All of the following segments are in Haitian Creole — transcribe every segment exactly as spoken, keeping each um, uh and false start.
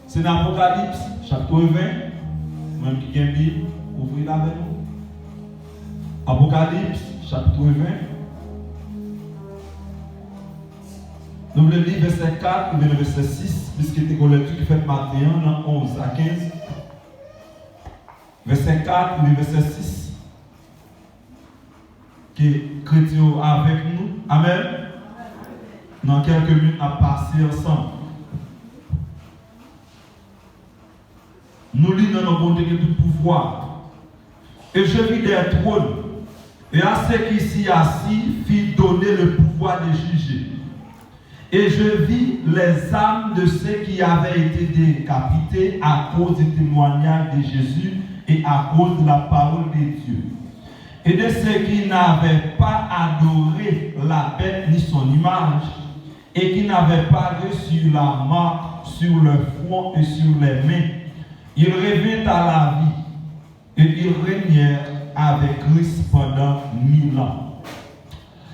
Se nan Apokalips, chapit ven. Mwen ki gen Bib, ouvri l avè nou. Apokalips, chapit ven. Nou vle li vèsè kat rive nan vèsè sis, piske te gon lekti ki fèt maten an nan onz a kenz. Vèsè kat rive vèsè sis. Ke kretyen yo avèk nou. Amèn. Nan kèlke minit, n ap pase ansanm. Nou li nan non Bondye ki gen tout pouvwa. Et je vis des trônes, et à ceux qui s'y assis fut donné le pouvoir de juger. Et je vis les âmes de ceux qui avaient été décapités à cause du témoignage de Jésus et à cause de la parole de Dieu, et de ceux qui n'avaient pas adoré la bête ni son image, et qui n'avaient pas reçu la marque sur leur front et sur les mains. Ils revinrent à la vie, et ils régnèrent avec Christ pendant mille ans.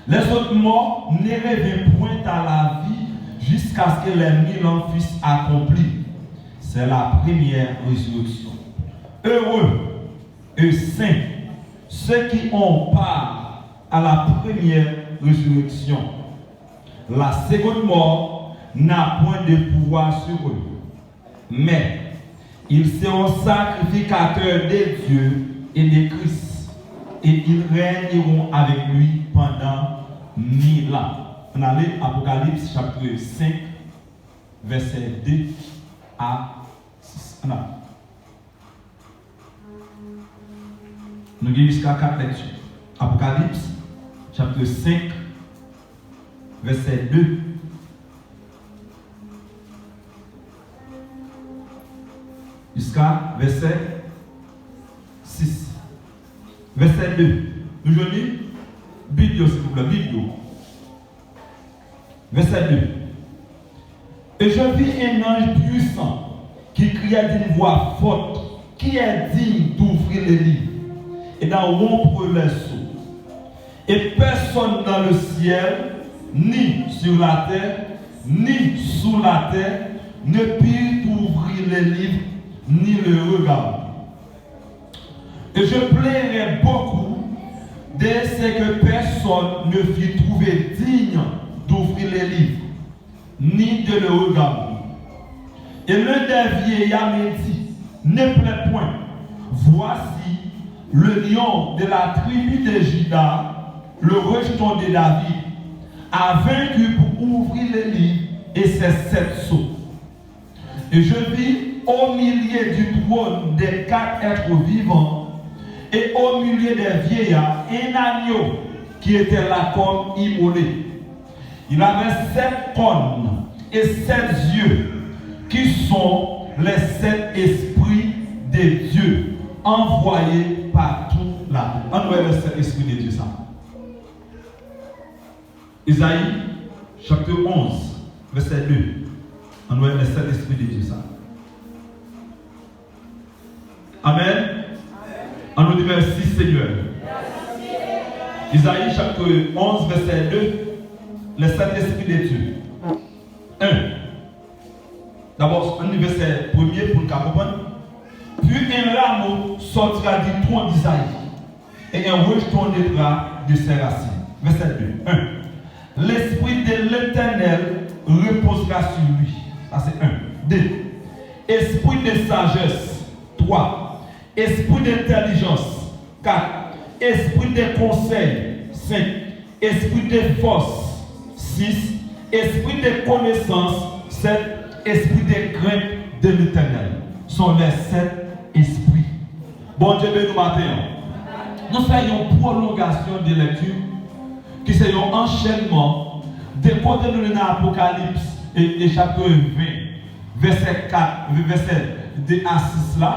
Les autres morts ne revinrent point à la vie jusqu'à ce que les mille ans fussent accomplis. C'est la première résurrection. Heureux et saints ceux qui ont part à la première résurrection. La seconde mort n'a point de pouvoir sur eux. Mais ils seront sacrificateurs de Dieu et de Christ, et ils régneront avec lui pendant mille ans. Ann ale Apokalips chapit senk, vèsè de a sis. Ann ale. Nou gen jiska kat lekti. Apokalips, chapit senk, vèsè de, jiska vèsè sis. Vèsè de. Nou jwenn li? Bib yo, silvouplè, Bib yo. Verset deux. Et je vis un ange puissant qui criait d'une voix forte, qui est digne d'ouvrir les livres et d'en rompre les sceaux. Et personne dans le ciel, ni sur la terre, ni sous la terre, ne put ouvrir les livres, ni les regarder. Et je pleurai beaucoup de ce que personne ne fut trouvé digne d'ouvrir le livre, ni de le regarder. Et l'un des vieillards me dit, ne pleure point, voici le lion de la tribu de Juda, le rejeton de David, a vaincu pour ouvrir le livre et ses sept sceaux. Et je vis au milieu du trône des quatre êtres vivants et au milieu des vieillards un agneau qui était là comme immolé. Il avait sept cornes et sept yeux, qui sont les sept esprits de Dieu envoyés par toute la terre. Ann wè lè sèt espri de Dye sa. Ezayi, chapit onz, vèsè de. Ann wè lè sèt espri de Dye sa. Amen. Ann nou di mèsi, Senyè. Ezayi, chapit onz, vèsè de. Lè sèt espri de Dye. En. Dabò, ann li vèsè premye pou n ka konprann. Puis un rameau sortira du tronc d'Isaïe, et un rejeton naîtra de ses racines. Verset deux. Un. L'Esprit de l'Éternel reposera sur lui. Ça, c'est un. Deux. Esprit de sagesse. Trois. Esprit d'intelligence. Quatre. Esprit de conseil. Cinq. Esprit de force. Six. Esprit de connaissance. Sept. Esprit de crainte de l'Éternel. Sont les sept esprits. Bondye beni w maten an. Nou fè yon pwolongasyon de lekti ki se yon anchènman de kote nou li nan Apokalips e, e chapit ven, vèsè kat, vèsè de a sis la.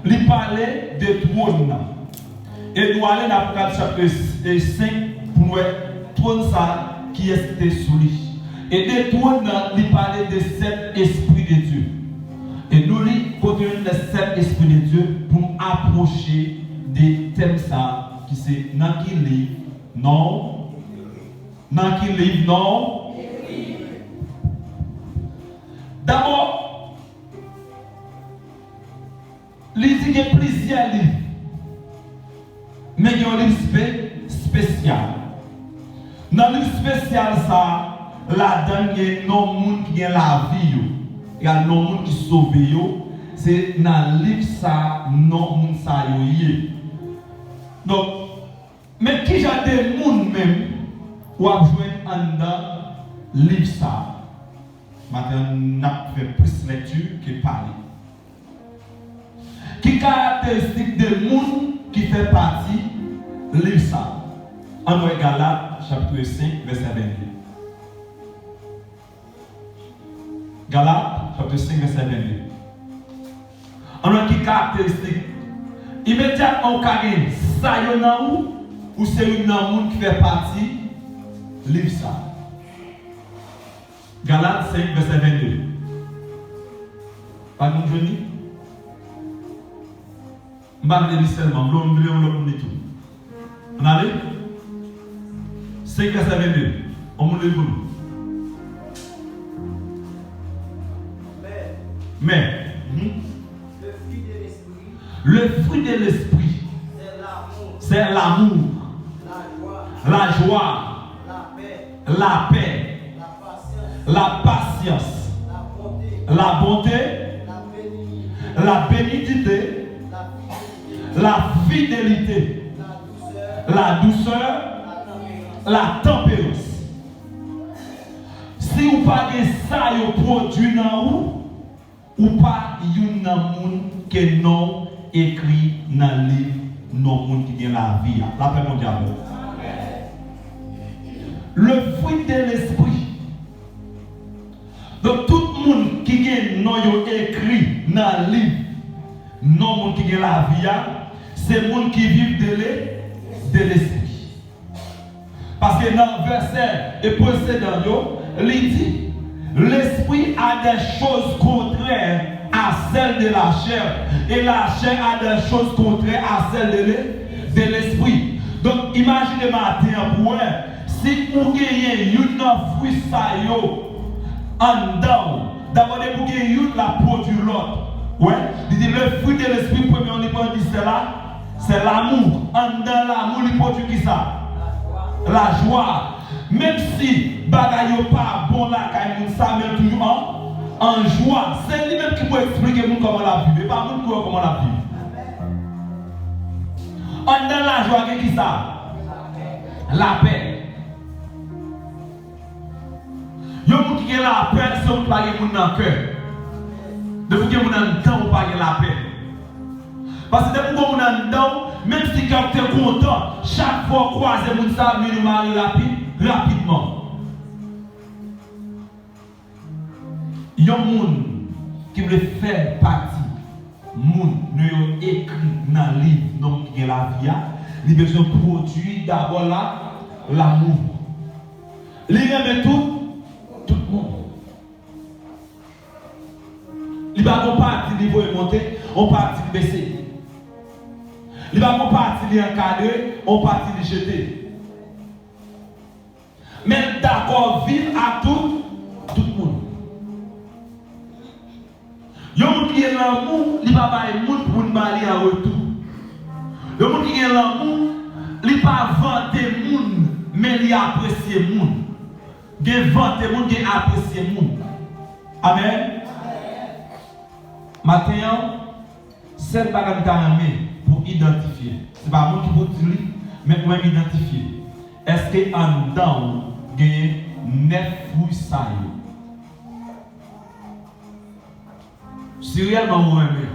Li pale de twòn nan. E nou ale nan Apokalips chapit senk pou nou wè twòn sa a, kiyès ki te sou li. E de twòn nan, li pale de sèt espri de Dye. E nou li kote youn nan sèt espri de Dye pou nou apwoche de tèm sa a ki se nan ki liv non, nan ki liv non. Dabò, Li di gen plizyè liv, men gen yon liv spe-, espesyal. Nan liv espesyal sa a, ladan l gen non moun ki gen lavi yo. Egal non moun ki sove yo. Se nan liv sa a, non moun sa yo ye. Donk, men ki jan de moun menm w ap jwenn anndan liv sa a? Maten an, n ap fè plis lekti ke pale. Ki karakteristik de moun ki fè pati liv sa a? Ann wè Galat, chapit senk, vèsè vennde. Galat, chapit senk, vèsè vennde. Ann wè ki karakteristik. Imedyatman ou ka gen sa yo nan ou, ou se youn nan moun ki fè pati liv sa a. Galat senk, vèsè vennde. Pa gen moun jwenn li? M pa vle li sèlman, m vle, m vle yon lòt moun li tou. Ann ale? Senk, vèsè vennde. Yon moun li pou nou. Men. Men. Mhm. Le fruit de l'esprit, c'est l'amour, la joie, la paix, la patience, la bonté, la bénédicité, la fidélité, la douceur, la tempérance. Si ou pa gen sa yo pwodui nan ou, ou pa youn nan moun ke non w ekri nan liv non moun ki gen lavi a. Lapè Bondye avè w. Le fruit de l'esprit. Donk, tout moun ki gen non yo ekri nan liv non moun ki gen lavi a, se moun ki viv de le-, de lespri. Paske nan vèsè e presedan yo, li di, l'esprit a des choses contraires à celles de la chair, et la chair a des choses contraires à celles de le-, de l'esprit. Donk, imajine maten an pou wè, si ou genyen youn nan fwi sa yo anndan w, dabò depi ou gen youn, l ap pwodui lòt. Wè, li di, le fruit de l'esprit, premye an li pran di, se la, se l'amour. Anndan l'amour, li pwodui kisa? Lajwa. Menm si bagay yo pa bon lakay moun sa, men l toujou an, an jwa. Se li menm ki pou eksplike moun kòman l ap viv. E pa moun pou wè kòman l ap viv. Anndan lajwa gen kisa? Lapè. Yon moun ki gen lapè, se yon moun ki pa gen moun nan kè. Depi w gen moun anndan w, ou pa gen lapè. Paske depi w gen moun anndan w, menm si kè w te kontan, chak fwa w kwaze moun sa, men nou mare rapid, rapidman. Yon moun ki vle fè pati moun nou yo ekri nan liv non moun ki gen lavi a, li bezwen pwodui dabò la, lamou. Li renmen tout, tout moun. Li pa gon pati li voye monte, yon pati li bese. Li pa gon pati li ankadre, yon pati li jete. Men l dakò viv ak tout, tout moun. Yon moun ki gen lanmou, li pa bay moun pou moun ba li an retou. Yon moun ki gen lanmou, li pa vante moun, men li apresye moun. Gen vante moun, gen apresye moun. Amèn. Maten an, sèl bagay m ta renmen pou idantifye, se pa moun ki pou di li, men ou menm idantifye. Èske anndan w genyen nèf fwi sa yo? Si reyèlman ou renmen,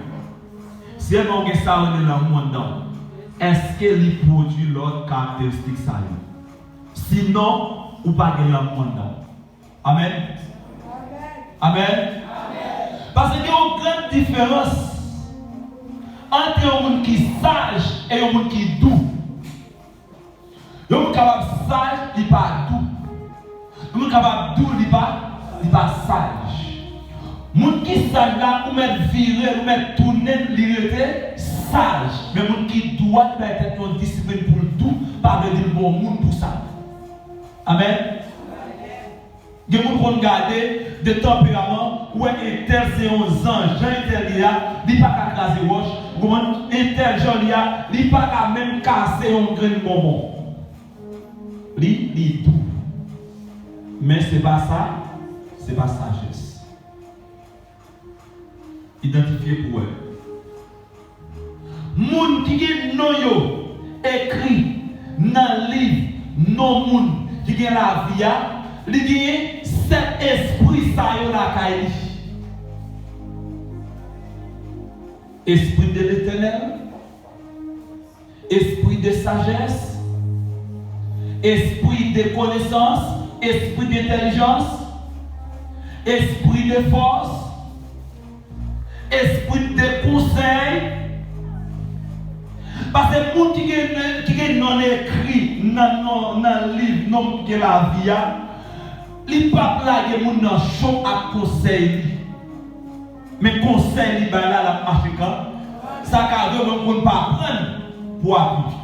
si reyèlman ou gen sa yo rele lanmou anndan w, èske li pwodui lòt karakteristik sa yo? Sinon, ou pa gen lanmou anndan w. Amèn. Amèn. Paske gen yon gran diferans ant yon moun ki saj e yon moun ki dou. Yon moun kapab saj, li pa dou. Yon moun kapab dou, li pa, li pa saj. Moun ki saj la, ou mèt vire l, ou mèt tounen l, li rete saj. Men moun ki dou a, li bay tèt li yon disiplin pou l dou, pa vle di l bon moun pou sa. Amèn. Gen moun konn gade de tanperaman, Ou wè entèl se yon zanj, jan entèl ye a, li pa ka kraze wòch, ou konprann? Entèl jan li a, li pa ka menm kase yon grenn bonbon. Li, li dou. Men se pa sa, se pa sajès. Idantifye pou wè. Moun ki gen non yo ekri nan liv non moun ki gen lavi a, li genyen sèt espri sa yo lakay li. Esprit de l'Éternel, esprit de sagesse, esprit de connaissance, esprit d'intelligence, esprit de force, espri de konsèy. Paske moun ki gen, ki gen non l ekri nan, nan, nan liv non moun ki gen lavi a, li p ap lage moun nan cho ak konsèy li. Men konsèy li bay la, l ap mache kan. Sa ka vre, men moun pa pran l pou api.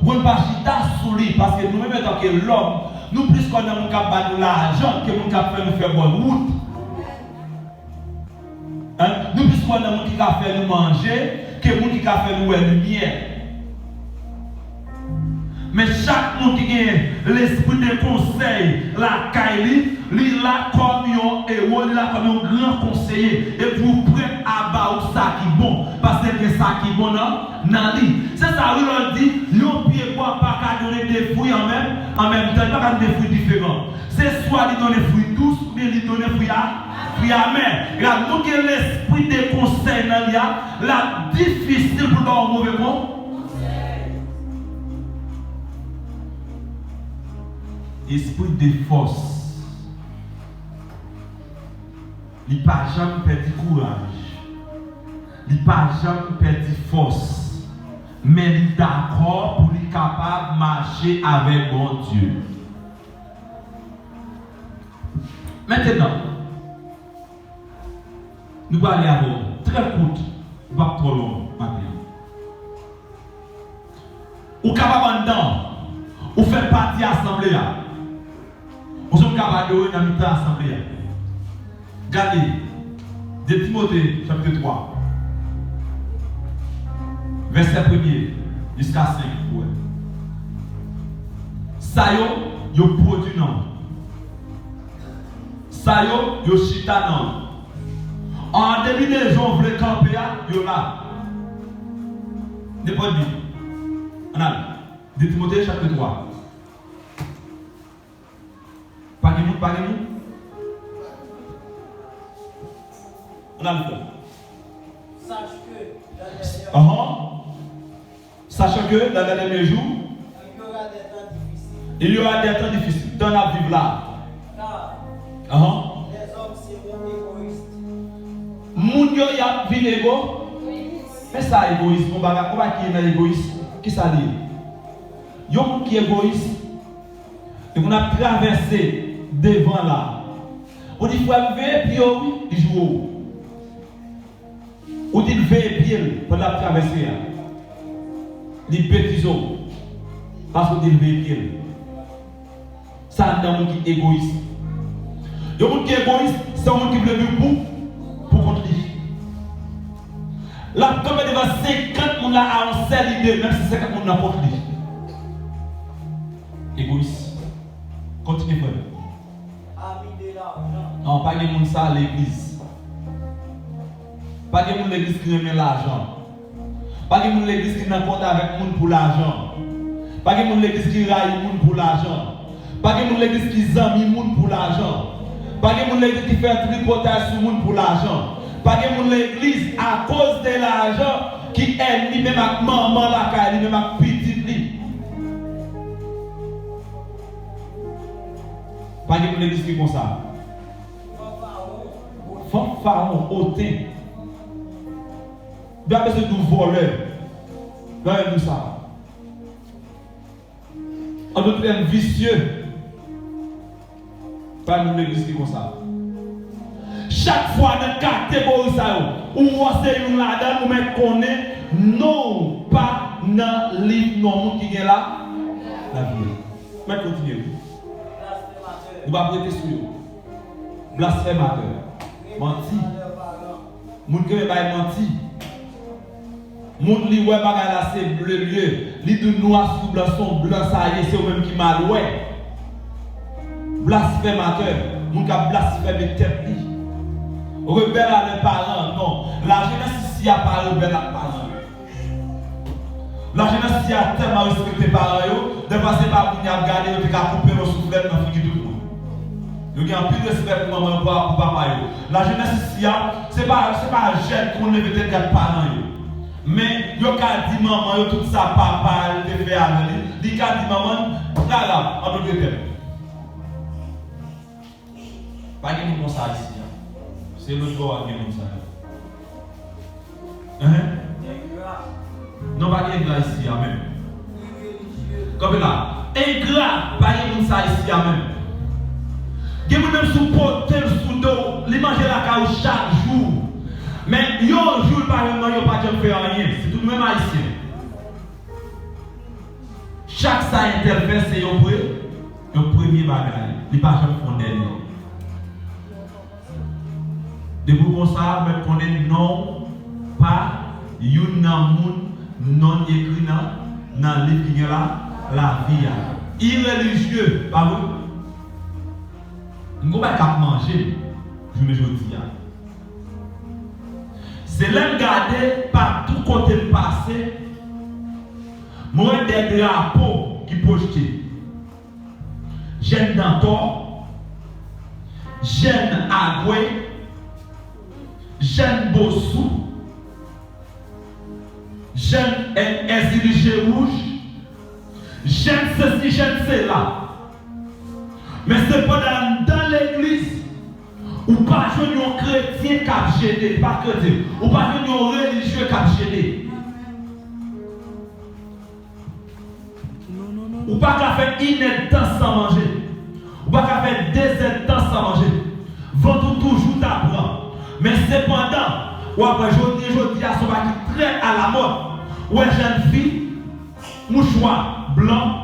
Moun pa chita sou li, paske nou menm antanke lòm, nou plis kwè nan moun k ap ba nou lajan ke moun k ap fè nou fè bòn wout. Hein? Nou plis kwè nan moun ki ka fè nou manje ke moun ki ka fè nou wè limyè. Men chak moun ki gen lespri de konsèy lakay li, li la kòm yon ewo, li la kòm yon gran konseye. Epi ou prèt a ba ou sa ki bon, paske l gen sa ki bon nan, nan li. Se sa wi lè l di, yon pye bwa pa ka donnen de fwi an menm, an menm tan, li pa ka donnen de fwi diferan. Se swa li donnen fwi dous, oubyen li donnen fwi a, fwi amè. Gad, moun gen lespri de konsèy nan li a, l ap difisil pou l ba w move kon-, espri de fòs. Li pa janm pèdi kouraj. Li pa janm pèdi fòs. Men li dakò pou li kapab mache avèk Bondye. Mentenan, nou prale avè w trè kout, li p ap twò long maten an. Ou kapab anndan, ou fè pati asanble a. Ou se moun k ap adore nan mitan asanble a. Gade, de Timote, chapit twa, vèsè premye jiska senk, pou wè. Sa yo, yo pwodui nan ou. Sa yo, yo chita nan ou. An demi de jan w vle kanpe a, yo la. Nenpòt bib. Ann ale. De Timote, chapit twa. Pa gen moun, pa gen moun. Ann ale fè. Sache que dans les derniers Ahan. Sachant que dans les derniers jours, il y aura des temps difficiles. Il y aura des temps difficiles. Tan n ap viv la. Car Ahan. Les hommes seront égoïstes. Moun yo y ap vin ego. Men sa egoyis, yon bagay, yon bagay ki nan egoyis. Kisa li ye? Yon moun ki egoyis, e moun ap travèse devan la. Ou di, "Frè m, veye pye w, wi," li joure w. Ou di l veye pye l pandan l ap travèse a. Li betize w. Paske w di l veye pye l. Sa anndan moun ki egoyis. Yon moun ki egoyis, se yon moun ki vle viv pou, pou kont li. L ap kanpe devan senkant moun la a yon sèl ide, menm si senkant moun nan kont li. Egoyis. Kontinye, frè m. Ami de l'argent. Non, pa gen moun sa legliz. Pa gen moun legliz ki renmen lajan. Pa gen moun legliz ki nan kont avèk moun pou lajan. Pa gen moun legliz ki rayi moun pou lajan. Pa gen moun legliz ki zanmi moun pou lajan. Pa gen moun legliz ki fè tripotaj sou moun pou lajan. Pa gen moun legliz akoz de lajan ki ènmi menm ak manman lakay li, menm ak pitit li. Pa gen moun legliz ki konsa. Fanfaron, oten. Bib la bezwen di w vòlè. Bib la di w sa. An dòt tèm, visye. Pa gen moun legliz ki konsa. Chak fwa nan kategori sa yo, ou wè se youn ladan, ou mèt konnen non w pa nan liv non moun ki gen la, lavi a. Mèt kontinye, wi. Nou p ap rete sou yo. Blasfèmatè. Manti. Moun ki renmen bay manti. Moun li wè bagay la se ble l ye. Li di w nwa sou blan, se yon blan sa ye, se ou menm ki mal wè. Blasfèmatè, moun k ap blasfème tèt li. Rebèl avè paran, non. Lajenès isi a pa rebèl ak paran yo. Lajenès isi a tèlman respekte paran yo, dèfwa se pa moun y ap gade, yo te ka koupe yon souflèt nan figi tout moun. Yo gen anpil respè pou manman yo, pou, pou papa yo. Lajenès isi a, se pa, se pa jèn ki konn leve tèt gad paran yo. Men, yo ka di manman yo tout sa papa l te fè avè li. Li ka di manman l, "Rara, an nou dwe tèt." Pa gen moun konsa isi a. Se lòt bò a gen moun sa yo. Enhen. Non, pa gen engra isi a menm. Kanpe la. Engra, pa gen moun sa isi a menm. Gen moun menm si w pote l sou do, li manje lakay ou chak jou. Men yon jou l pa jwenn manje, ou pa janm fè anyen. Se tout menm Ayisyen. Chak sa entèl fè, se yon pre, yon premye bagay. Li pa janm fè yon dènye. Depi w konsa, mèt konnen non w pa youn nan moun, non l ekri nan, nan liv ki gen la, lavi a. Irelijye, pa vre? M gon bagay k ap manje m jounen jodi a. Se lè m gade patou kote m pase, mwen wè de drapo ki pwojte. Jèn Dantò, jèn Agwe, jèn Bosou, jèn Èzili Je Wouj, jèn sesi, jèn sela. Men sepandan anndan legliz, ou pa jwenn yon kretyen k ap jene, li pa kretyen, ou pa jwenn yon relijye k ap jene. Ou pa ka fè inèdtan san manje. Ou pa ka fè dezèdtan san manje. Vant ou toujou ta pran. Men sepandan, w ap wè jodi, jodi a se yon bagay ki trè alamòd. Ou wè jèn fi, mouchwa blan.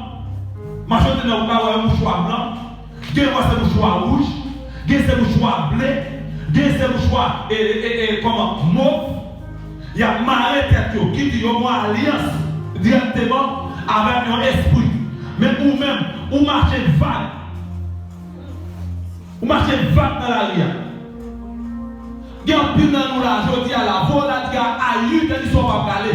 Mache w te nan wout la, w wè yon mouchwa blan. Gen wè se mouchwa wouj, gen se mouchwa ble, gen se mouchwa, e, e, e, e, kòman, mov. Y ap mare tèt yo, ki di yo gon alyans dirèkteman avèk yon espri. Men ou menm, ou mache vag. Ou mache vag nan lari a. Gen anpil nan nou la, jodi a la, voye w la di a, a uit è di swa w pa prale.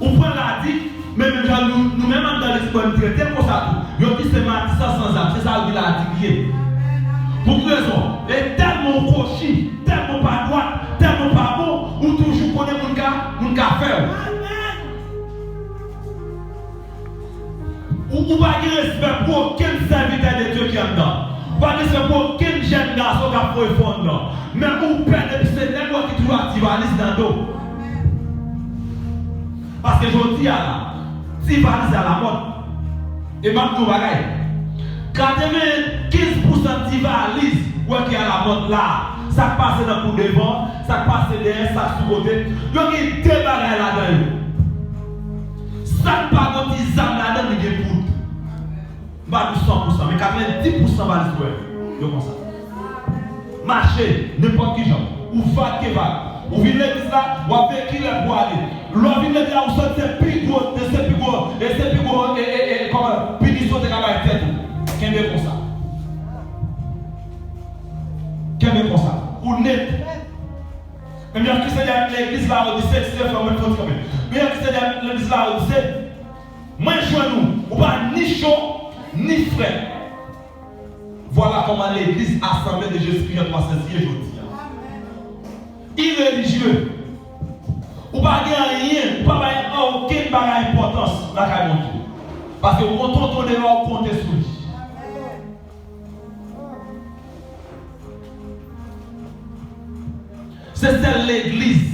Ou pran ladik, men menm jan nou, nou menm anndan lespri an, nou trete l konsa tou. Yo di se Matisan san zam, se sa yo di ladik ye. Pou ki rezon? E tèlman w kochi, tèlman w pa dwat, tèlman w pa bon, ou toujou konnen moun ka, moun ka fè w. Ou, ou pa gen respè pou okenn sèvitè de Dye ki anndan. Ou pa gen respè pou okenn jèn gason k ap voye fò anndan. Men ou pè depi se nèg ou ki toujou ak ti valiz nan do. Paske jodi a la, ti valiz alamòd. E m ap di w bagay. Katrevenkenz pousan ti valiz ou wè ki alamòd la. Sa k pase nan kou devan, sa k pase dèyè, sa k sou kote. Yo gen de bagay ladan yo. Sa k pa gon ti zam ladan, li gen poud. M pa di w san pousan, men katrevenndis pousan valiz ou wè yo konsa. Mache, nenpòt ki jan. Ou vag ke vag. Ou vin legliz la, w ap veye kilè pou ale. Lè w vin legliz la, ou santi se pi gwo, se pi gwo, e se pi gwo, e, e, e, kòman, pinisyon te ka bay tèt ou. Kenbe konsa. Kenbe konsa. Ou net. Men jan Kris te di avèk legliz Lawodise, Seyè fè mwen fon ti kanpe. Men jan Kris te di avèk legliz Lawodise, mwen jwenn ou, ou pa ni cho, ni frèt. Vwala kòman legliz Assemblée de Jésus-Christ en Trois Saints ye jodi a. Irelijye. Ou pa gen anyen, ou pa bay okenn bagay enpòtans lakay Bondye. Paske ou gon tonton deyò, ou konte sou li. Se sèl legliz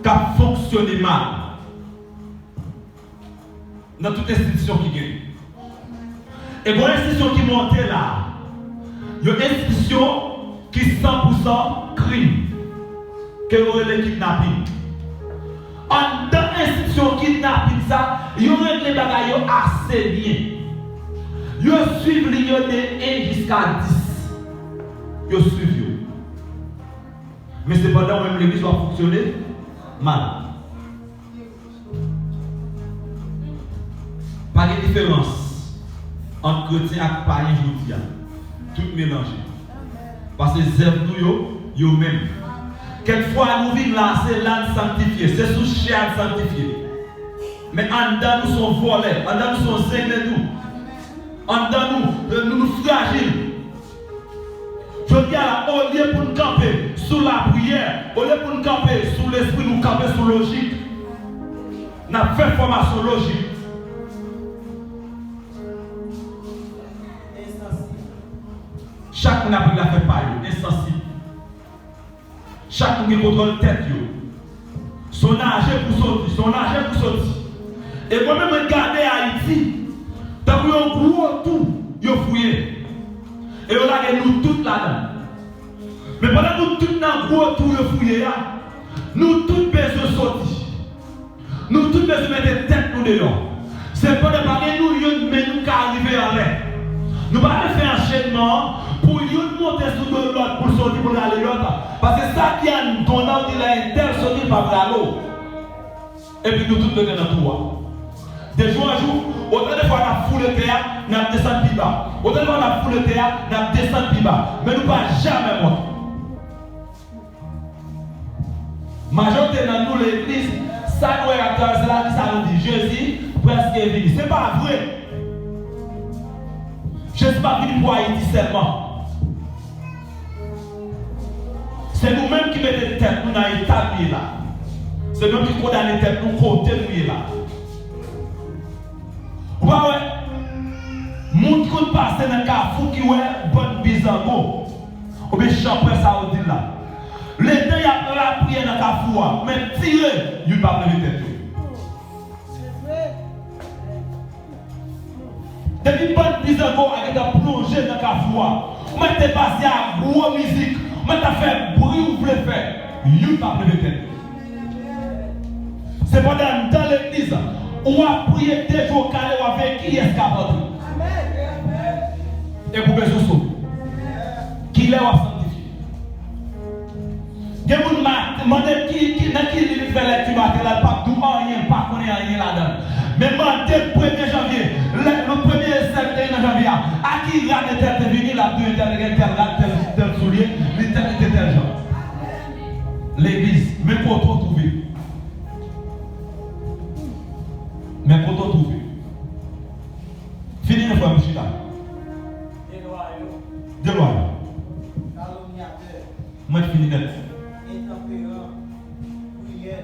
k ap fonksyone mal nan tout enstitisyon ki gen. E gon enstitisyon ki monte la, yon enstitisyon ki san pou san krim, ke yo rele kidnapin. Anndan enstitisyon kidnapin sa, yo regle bagay yo ase byen. Yo swiv li yo de en jiska dis. Yo swiv yo. Men sepandan, ou menm legliz w ap fonksyone mal. Pa gen diferans ant kretyen ak payen jodi a. Tout melanje. Paske zèv nou yo, yo menm. Kèk fwa nou vin la, se la n sanktifye, se sou chè a n sanktifye. Men anndan nou se yon vòlè, anndan nou se yon zenglendo. Anndan nou, nou, nou frajil. Jodi a la, olye pou n kanpe sou lapriyè, olye pou n kanpe sou lespri, nou kanpe sou lojik. N ap fè fòmasyon lojik. Chak moun ap regle afè pa yo, ensansib. Chak moun gen kontwòl tèt yo. Se yon naje pou soti, se yon naje pou soti. E mwen menm, mwen gade Ayiti, tankou yon gwo twou yo fouye. E yo lage nou tout ladan. Men pandan nou tout nan gwo twou yo fouye a, nou tout bezwen soti. Nou tout bezwen mete tèt nou deyò. Sepandan, pa gen nou youn men nou ka rive anlè. Nou pa dwe fè anchenman an pou youn monte sou do lòt pou l soti pou l rale lòt. Paske sa ki anndan w di lè entèl soti l pa prale w. Epi nou tout bezwen nan twou a. De jou an jou, otan de fwa n ap foule tè a, n ap desann pi ba. Otan de fwa n ap foule tè a, n ap desann pi ba. Men nou pa jamè monte. Majorite nan nou legliz, sa nou wè y ap travèse la, kisa nou di? Jezi prèske vini. Se pa vre. Jezi p ap vini pou Ayiti sèlman. Se nou menm ki mete tèt nou nan eta nou ye la. Se nou menm ki kondane tèt nou kote nou ye la. Ou pa wè? Moun ki konn pase nan kafou ki wè bann bizango oubyen chanpwè sa yo di l la. Letan y ap lapriyè nan kafou a, men tire, youn p ap leve tèt yo. Depi bann bizango a gentan plonje nan kafou a, ou mèt te pase a gwo mizik, ou mèt ap fè bri ou vle fè, youn p ap leve tèt yo. Sepandan, anndan legliz, ou ap priye de je w kale, w ap veye kiyès k ap antre. Epi w bezwen sove. Kilè w ap sanktifye? Gen moun ma-, mande l ki, ki, nan ki liv li fè lèkti maten la, l p ap di w anyen, l pa konnen anyen ladan l. Men mande l premye janvye, lè, le premye sèminen nan janvye a, a ki rad entèl te vini, l ap di w entèl te gen tèl rad, tèl, tèl soulye, li tèl, li te tèl jan. Legliz, men kote w twouve. Men kote w twouve. Fini yon fwa, m chita. Delwayo. Delwayo. Kalomnyatè. Mwen fini nèt. Entanperan. Griyè.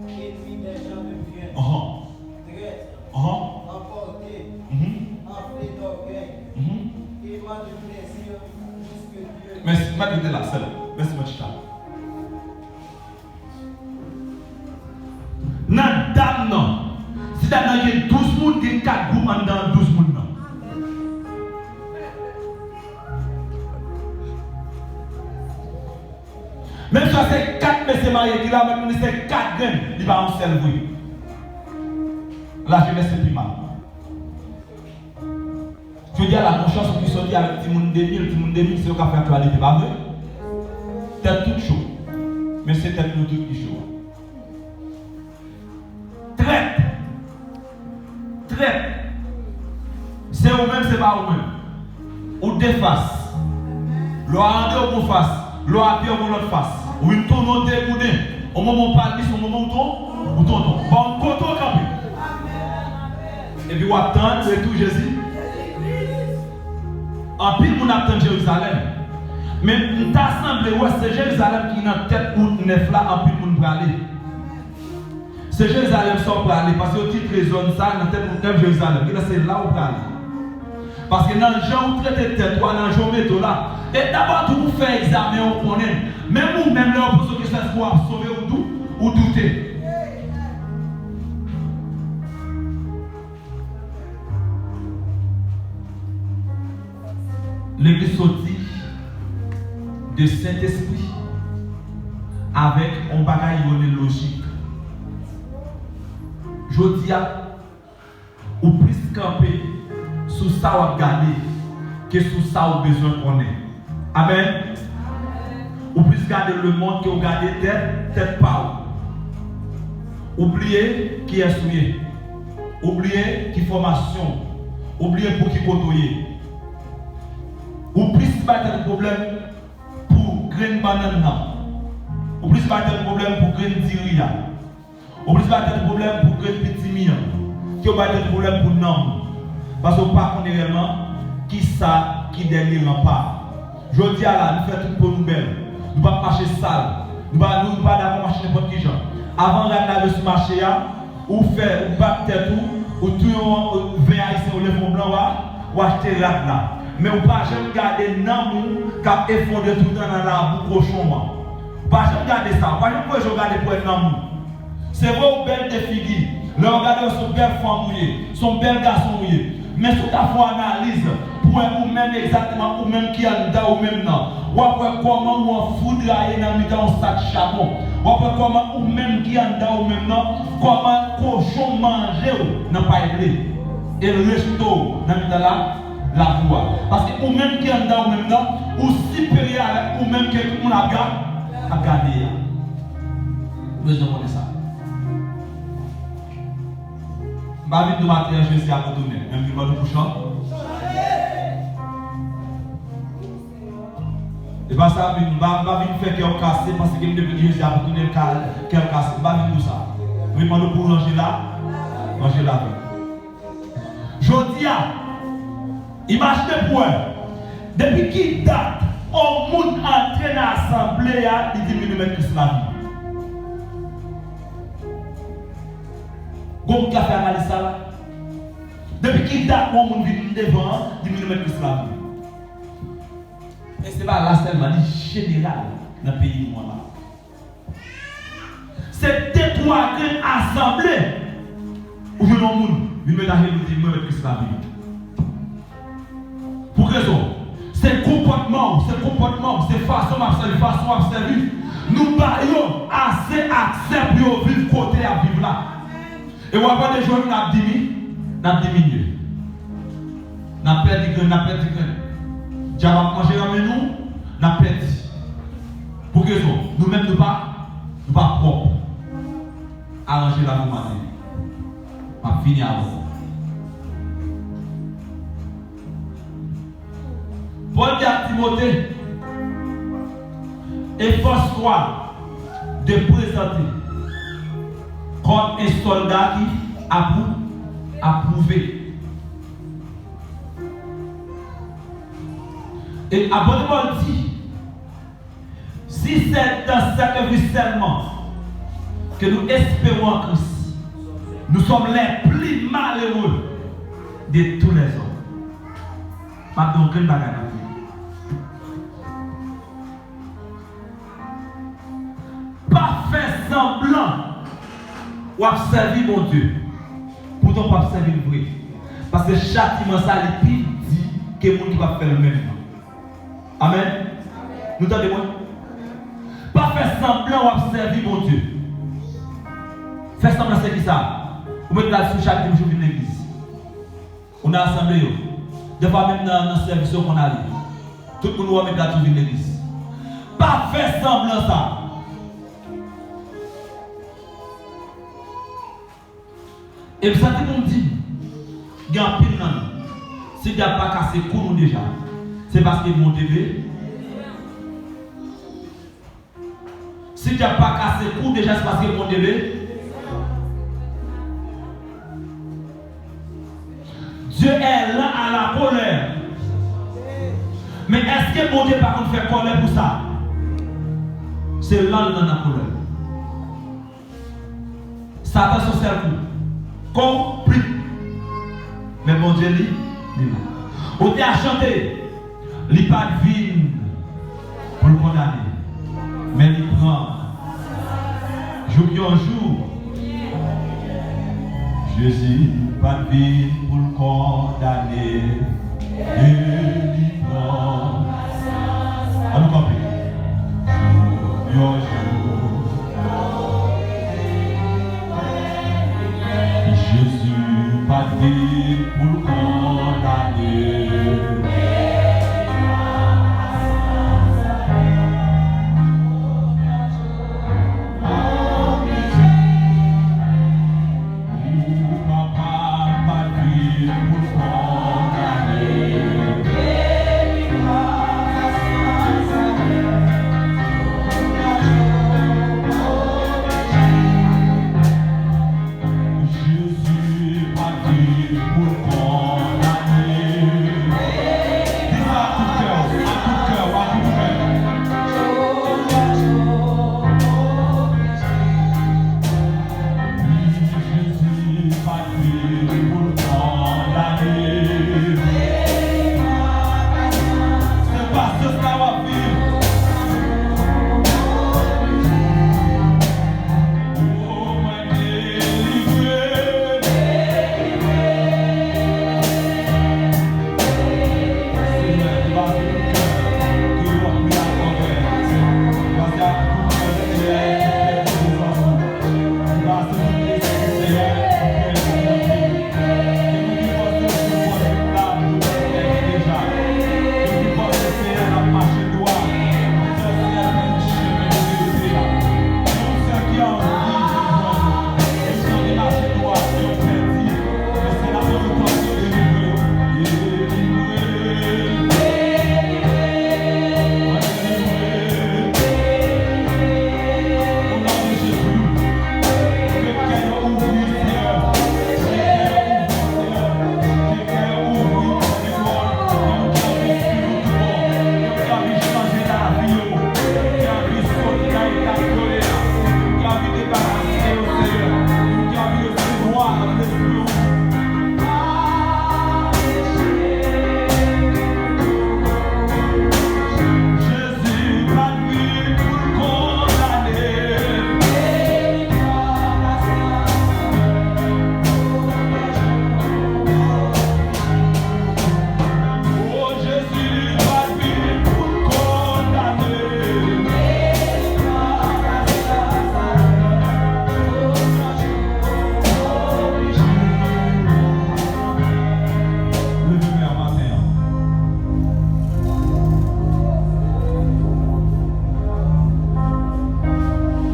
Enmi dè jan de byen. Ahan. Trèt. Ahan. Anpòte. Mhm. Anfle dògèy. Mhm. Eman de plezi plis ke Dye. Mèsi, m ap rete la, sèl. Mèsi, mwen chita. Nan dam nan, si dam nan gen douz moun, gen kat gwoup anndan douz moun nan. Menm si se kat mesye marye ki la, men nou se kat grenn, li pa yon sèl vre. Lajenès se pi mal. Jodi a la, gon chanson ki soti avèk timoun de mil, timoun de mil, se yo k ap fè aktyalite, pa vre? Tèt tout cho. Men se tèt nou tout ki cho a. Trèt! Trèt! Se ou menm, se pa ou menm. Ou de fas. Lè w a ande, w gon fas. Lè w a pye, w gon lòt fas. Ou vin tounen w degouden. Yon moman w palmis, yon moman w ton-, ou tonton. Bon, kote w kanpe? Epi w ap tann retou Jezi. Anpil moun ap tann Jerizalèm. Men m ta sanble wè se Jerizalèm ki nan tèt wout nèf la, anpil moun prale. Se Jerizalèm sa w prale, paske yo titre zòn sa nan tèt wout nèf Jerizalèm. Genlè se la w prale. Paske nan jan w trete tèt ou a, nan jan w mete w la, e dabò tou ou fè egzamen ou konnen, menm ou menm lè yo poze w kesyon èske w ap sove ou dou-, ou doute. Legliz soti de Sentespri avèk yon bagay yo rele lojik. Jodi a, ou plis kanpe sou sa w ap gade ke sou sa w bezwen konnen. Amèn. Ou plis gade lemonn ke w gade tèt, tèt pa w. Ou bliye kiyès ou ye. Ou bliye ki fòmasyon w. Ou bliye pou ki kote w ye. Ou plis bay tèt ou pwoblèm pou grenn bannann nan. Ou plis bay tèt ou pwoblèm pou grenn diri a. Ou plis bay tèt ou pwoblèm pou grenn pitimi an ke w bay tèt ou pwoblèm pou nanm ou. Paske w pa konnen reyèlman kisa ki dènye ranpa. Jodi a la, nou fè tout po nou bèl. Nou p ap mache sal. Nou pa, nou, nou pa dakò mache nenpòt ki jan. Avan rad lave sou mache a, ou fè, ou bat tèt ou, ou touye yon, ven ayisyen, ou leve yon blan, w a, w achte rad la. Men ou pa janm gade nanm ou k ap efondre toutan nan labou kochon an. Ou pa janm gade sa. Ou pa janm voye je w gade pou wè nanm ou. Se vre ou bèl de figi. Lè w gade w se yon bèl fanm ou ye, se yon bèl gason ou ye. Men si w ta fè yon analiz pou wè ou menm egzakteman, ou menm ki anndan ou menm nan, w ap wè kòman ou anfoudraye nan mitan yon sak chabon. W ap wè kòman ou menm ki anndan ou menm nan, kòman kochon manje w nan pay ble. E l rete w nan mitan la, labou a. Paske ou menm ki anndan ou menm nan, ou siperyè avèk ou menm ke tout moun ap ga-, ap gade a. Ou bezwen konnen sa. M pa vin di w maten an Jezi ap retounen, men m vin mande w pou chan-, e pa sa m vin, m pa, m pa vin fè kè w kase, paske m depi di Jezi ap retounen, m ka, kè m kase. M pa vin di w sa. M vin mande w pou w ranje la, ranje lavi w. Jodi a, imajine pou wè, depi ki dat yon moun antre nan asanble a, li di m vin remèt Kris lavi. Gon moun ka fè analiz sa la? Depi ki dat yon moun vin devan an, li vin remèt Kris lavi? E se pa la sèlman, li jeneral nan peyi nou an la. Se de twa grenn asanble, ou jwenn yon moun vin met ajenou, di, "Mwen remèt Kris lavi m." Pou ki rezon? Se konpòtman w, se konpòtman w, se fason m ap sèvi, fason w ap sèvi. Nou ba yo ase aksè pou yo viv kote y ap viv la. E w ap wè de jou n ap dimi-, n ap diminye. N ap pèdi grenn, n ap pèdi grenn. Dyab ap manje nan men nou, n ap pèdi. Pou ki rezon? Nou menm nou pa, nou pa pwòp. Aranje lavi w maten. M ap fini avè w. Pòl di ak Timote, efforce-toi de présenter comme un soldat qui approuve, approuvé. E apot Pòl di, si c'est dans cette vie seulement que nous espérons en Christ, nous sommes les plus malheureux de tous les hommes. M ap di w yon grenn bagay nan vi. Pa fè sanblan w ap sèvi Bondye, poutan w p ap sèvi l vre. Paske chatiman sa, li pi di ke moun ki p ap fè l menm nan. Amèn. Nou tande mwen? Pa fè sanblan w ap sèvi Bondye. Fè sanblan se kisa? Ou met la sou chak dimanch ou vin legliz. Ou nan asanble yo. Defwa menm nan, nan sèvis yo konn ale. Tout moun wè met la tou vin legliz. Pa fè sanblan sa. E m santi pou m di, gen anpil nan nou, si dyab pa kase kou nou deja, se paske Bondye vle. Si dyab pa kase kou deja, se paske Bondye vle. Dieu est lent à la colère. Men èske Bondye pa konn fè kòlè pou sa? Se lan l nan, nan kòlè. Satan se yon sèl kou. Kou, pli. Men Bondye li, li la. Otè a chante, li pa t vin pou l kondane, men li pran. Jouk yon jou, Jezi pa t vin pou l kondane, e li pran. Ann nou kanpe. Yon jou, Jezi pa t vin pou l kondane.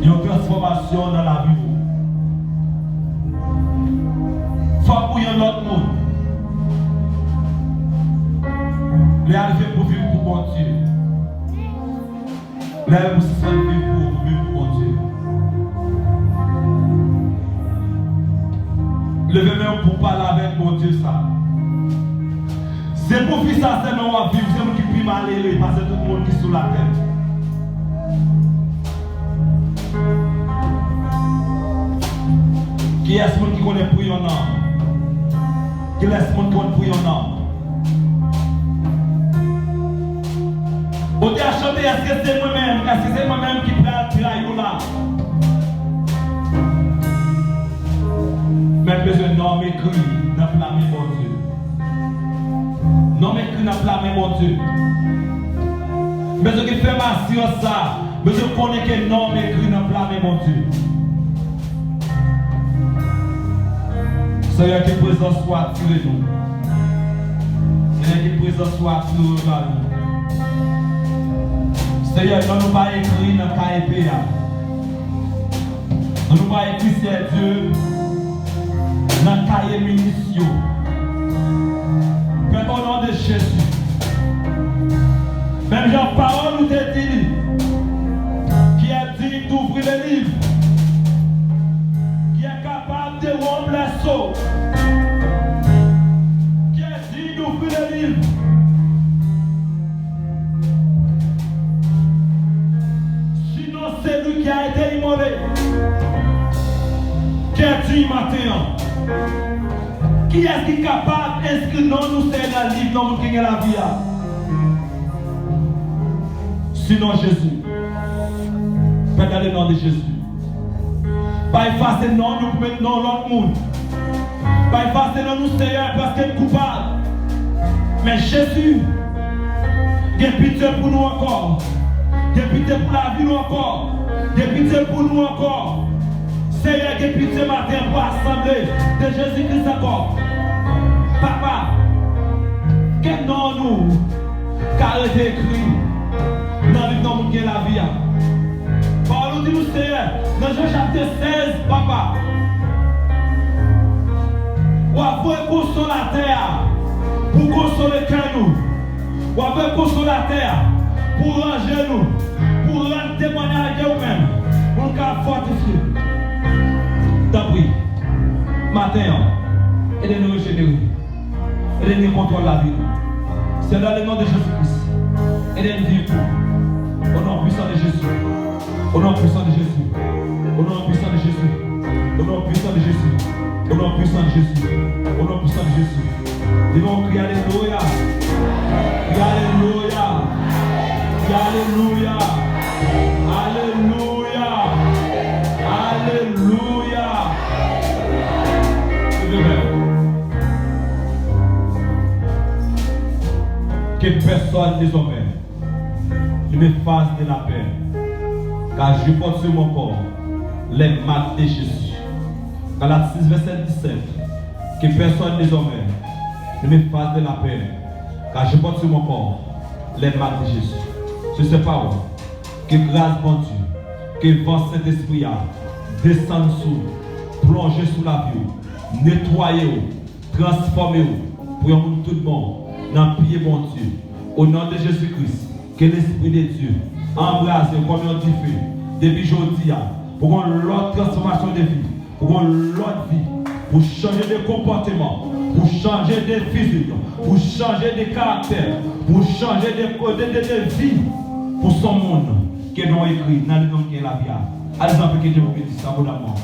Yon transfòmasyon nan lavi w. Fòk ou yon lòt moun. Lè a rive pou viv pou Bondye. Lè a rive pou sispann viv pou, pou viv pou Bondye. Leve men w pou w pale avèk Bondye sa. Se pou fi sa sèlman w ap viv, se moun ki pi malere pase tout moun ki sou latè. Kiyès moun ki konnen pri yon nonm? Kilès moun ki konn pri yon nonm? Ou te ap chante, èske se mwen menm? Èske se mwen menm ki pral trayi w la? Men m bezwen nonm ekri nan pla men Bondye. Nonm ekri nan pla men Bondye. M bezwen gen fèm asirans sa. M bezwen konnen ke nonm ekri nan pla men Bondye. Senyè, ke prezans ou atire nou. Senyè, ke prezans ou atire rega nou. Senyè, non nou pa ekri nan kaye pè a. Non nou pa ekri, Senyè Dye, nan kaye minis yo. Pè, o non de Jezi. Menm jan pawòl ou te di li, qui est digne d'ouvrir le livre, qui est capable de rompre les sceaux, qui est digne d'ouvrir le livre. Sinon, celui qui a été immolé, qui est digne maten an. Kiyès ki kapab enskri non nou, Senyè, nan liv non moun ki gen lavi a? Sinon Jezi. Pè, dans le nom de Jésus. Pa efase non nou pou met non lòt moun. Pa efase non nou, Senyè, paske n koupab. Men Jezi, gen pitye pou nou ankò. Gen pitye pou lavi nou ankò. Gen pitye pou nou ankò. Senyè, gen pitye maten an pou asanble de Jezi Kris ankò. Papa, ke non nou ka rete ekri nan liv non moun gen lavi a. Pawòl ou di nou, Senyè, nan Jan chapit sèz, Papa, w ap voye konsolatè a pou konsole kè nou. W ap voye konsolatè a pou ranje nou, pou rann temwayaj de ou menm, pou nou ka fòtifye. Tanpri, maten an, ede nou rejenere. Ede n gen kontwòl lavi nou. Senyè, dans le nom de Jésus-Christ, ede n viv pou ou. Au nom puissant de Jésus. Au nom puissant de Jésus. Au nom puissant de Jésus. Au nom puissant de Jésus. Au nom puissant de Jésus. Au nom puissant de Jésus. Leve yon kri alelouya. Kri alelouya. Kri alelouya. Alelouya. Alelouya. Leve men w. Que personne désormais ne m'efface de la paix, car je porte sur mon corps les marques de Jésus. Galates six, verset dix-sept. Que personne désormais ne m'efface de la paix, car je porte sur mon corps les marques de Jésus. Sur ces paroles, ke gras Bondye, ke van Sentespri a desann sou, plonje sou lavi w, netwaye w, transfòme w pou yon moun tout bon nan pye Bondye. O non de Jezi Kris, ke Lespri de Dye anbraze w kòm yon dife depi jodi a, pou gon lòt transfòmasyon de vi, pou gon lòt vi, pou chanje de konpòteman, pou chanje de fizik, pou chanje de karaktè, pou chanje de, de, de, de vi, pou son moun ke non ekri nan liv non ki gen lavi a. Allez en paix, que Dieu vous bénisse abondamment.